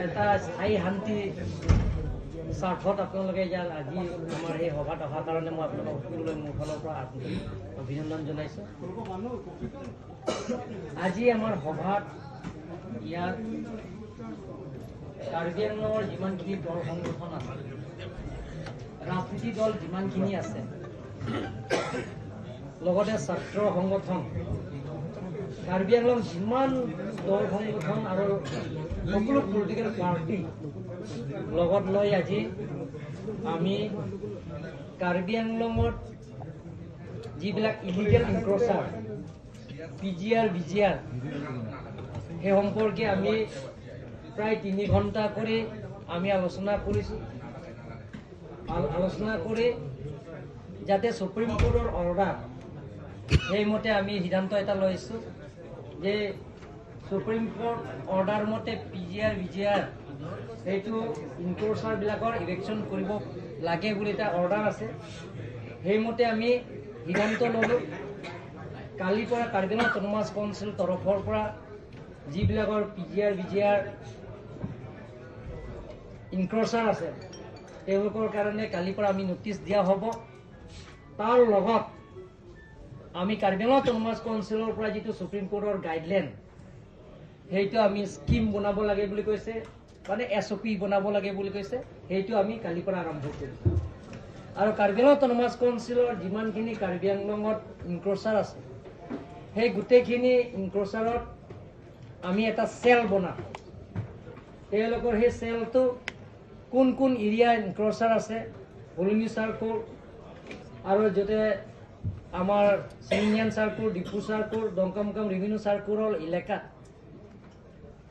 এটা স্থায়ী শান্তি স্বাৰ্থত আপোনালোকে ইয়াত আজি আমাৰ এই সভাত অহাৰ কাৰণে মই আপোনালোকক সকলোলৈ মোৰ ফালৰ পৰা আন্তৰিক অভিনন্দন জনাইছোঁ। আজি আমাৰ সভাত ইয়াত কাৰ্বি আংলঙৰ যিমানখিনি দল সংগঠন আছে, ৰাজনীতি দল যিমানখিনি আছে, লগতে ছাত্ৰ সংগঠন, কাৰ্বি আংলং যিমান দল সংগঠন আৰু সকলো পলিটিকেল পাৰ্টি লগত লৈ আজি আমি কাৰ্বি আংলঙত যিবিলাক ইলিগেল ইনক্ৰচাৰ, পিজিআৰ, বিজিআৰ, সেই সম্পৰ্কে আমি প্ৰায় 3 ঘণ্টা কৰি আমি আলোচনা কৰিছোঁ। আলোচনা কৰি যাতে সুপ্ৰিম কোৰ্টৰ অৰ্ডাৰ সেইমতে আমি সিদ্ধান্ত এটা লৈছোঁ যে সুপ্ৰিম কোৰ্ট অৰ্ডাৰ মতে পিজিআৰ, বিজিআৰ সেইটো ইনক্ৰচাৰবিলাকৰ ইভিকশ্যন কৰিব লাগে বুলি এটা অৰ্ডাৰ আছে। সেইমতে আমি সিদ্ধান্ত ল'লোঁ, কালিৰ পৰা কাৰ্বি আংলং অট'নমাছ কাউন্সিল তৰফৰ পৰা যিবিলাকৰ পিজিআৰ, বিজিআৰ ইনক্ৰচাৰ আছে, তেওঁলোকৰ কাৰণে কালিৰ পৰা আমি নটিচ দিয়া হ'ব। তাৰ লগত আমি কাৰ্বি আংলং অট'নমাছ কাউন্সিলৰ পৰা যিটো সুপ্ৰিম কোৰ্টৰ গাইডলাইন, সেইটো আমি স্কিম বনাব লাগে বুলি কৈছে, মানে এছঅ'পি বনাব লাগে বুলি কৈছে, সেইটো আমি কালিৰ পৰা আৰম্ভ কৰিছোঁ। আৰু কাৰ্বি আংলং অট'নমাছ কাউন্সিলৰ যিমানখিনি কাৰ্বি আংলঙত ইনক্ৰচাৰ আছে, সেই গোটেইখিনি ইনক্ৰচাৰত আমি এটা চেল বনাম। তেওঁলোকৰ সেই চেলটো কোন কোন এৰিয়া ইনক্ৰচাৰ আছে, হলুনি চাৰ্কল আৰু য'তে আমাৰ চিনিয়ান circle, Diphu circle, Dongkamokam revenue চাৰ্কলৰ এলেকাত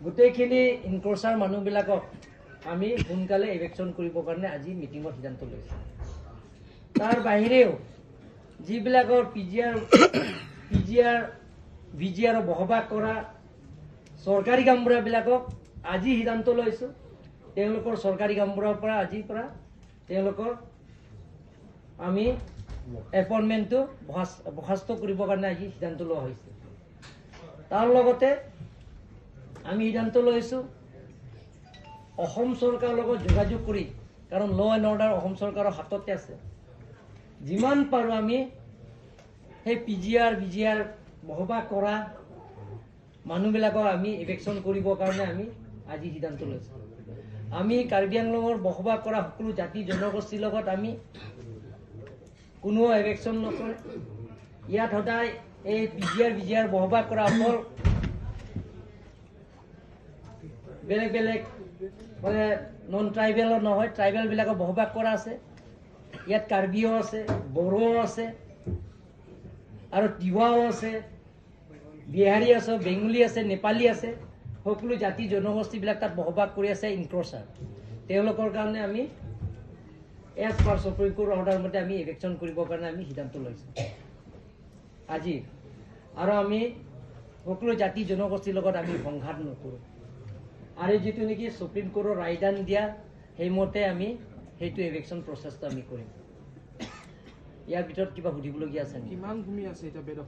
গোটেইখিনি ইনক্ৰচাৰ মানুহবিলাকক আমি সোনকালে ইভিকশ্যন কৰিবৰ কাৰণে আজি মিটিঙত সিদ্ধান্ত লৈছোঁ। তাৰ বাহিৰেও যিবিলাকৰ পিজিআৰ, বিজিআৰ বসবাস কৰা চৰকাৰী গামবুঢ়াবিলাকক আজি সিদ্ধান্ত লৈছোঁ, তেওঁলোকৰ চৰকাৰী গামবুঢ়াৰ পৰা আজিৰ পৰা তেওঁলোকৰ আমি এপইণ্টমেণ্টটো বৰ্খাস্ত কৰিবৰ কাৰণে আজি সিদ্ধান্ত লোৱা হৈছে। তাৰ লগতে আমি সিদ্ধান্ত লৈছোঁ অসম চৰকাৰৰ লগত যোগাযোগ কৰি, কাৰণ ল এণ্ড অৰ্ডাৰ অসম চৰকাৰৰ হাততে আছে, যিমান পাৰোঁ আমি সেই পিজিআৰ, বিজিআৰ বসবাস কৰা মানুহবিলাকক আমি ইভিকশ্যন কৰিবৰ কাৰণে আমি আজি সিদ্ধান্ত লৈছোঁ। আমি কাৰ্বি আংলঙৰ বসবাস কৰা সকলো জাতি জনগোষ্ঠীৰ লগত আমি কোনো ইভিকশ্যন নকৰে। ইয়াত সদায় এই পিজিআৰ, বিজিআৰ বসবাস কৰা অকল বেলেগ বেলেগ মানে নন ট্ৰাইবেলৰ নহয়, ট্ৰাইবেলবিলাকৰ বসবাস কৰা আছে। ইয়াত কাৰ্বিও আছে, বড়োও আছে আৰু তিৱাও আছে, বিহাৰী আছে, বেংগলী আছে, নেপালী আছে, সকলো জাতি জনগোষ্ঠীবিলাক তাত বসবাস কৰি আছে ইনক্ৰচাৰ। তেওঁলোকৰ কাৰণে আমি as per supreme court order মতে আমি ইভিকশ্যন কৰিবৰ কাৰণে আমি সিদ্ধান্ত লৈছোঁ আজি। আৰু আমি সকলো জাতি জনগোষ্ঠীৰ লগত আমি সংঘাত নকৰোঁ আৰু যিটো নেকি সুপ্ৰিম কোৰ্টৰ ৰায়দান দিয়া, সেইমতে আমি সেইটো ইভিকশ্যন প্ৰচেছটো আমি কৰিম। ইয়াৰ ভিতৰত কিবা সুধিবলগীয়া আছে নেকি? কিমান ভূমি আছে এতিয়া বেদখল?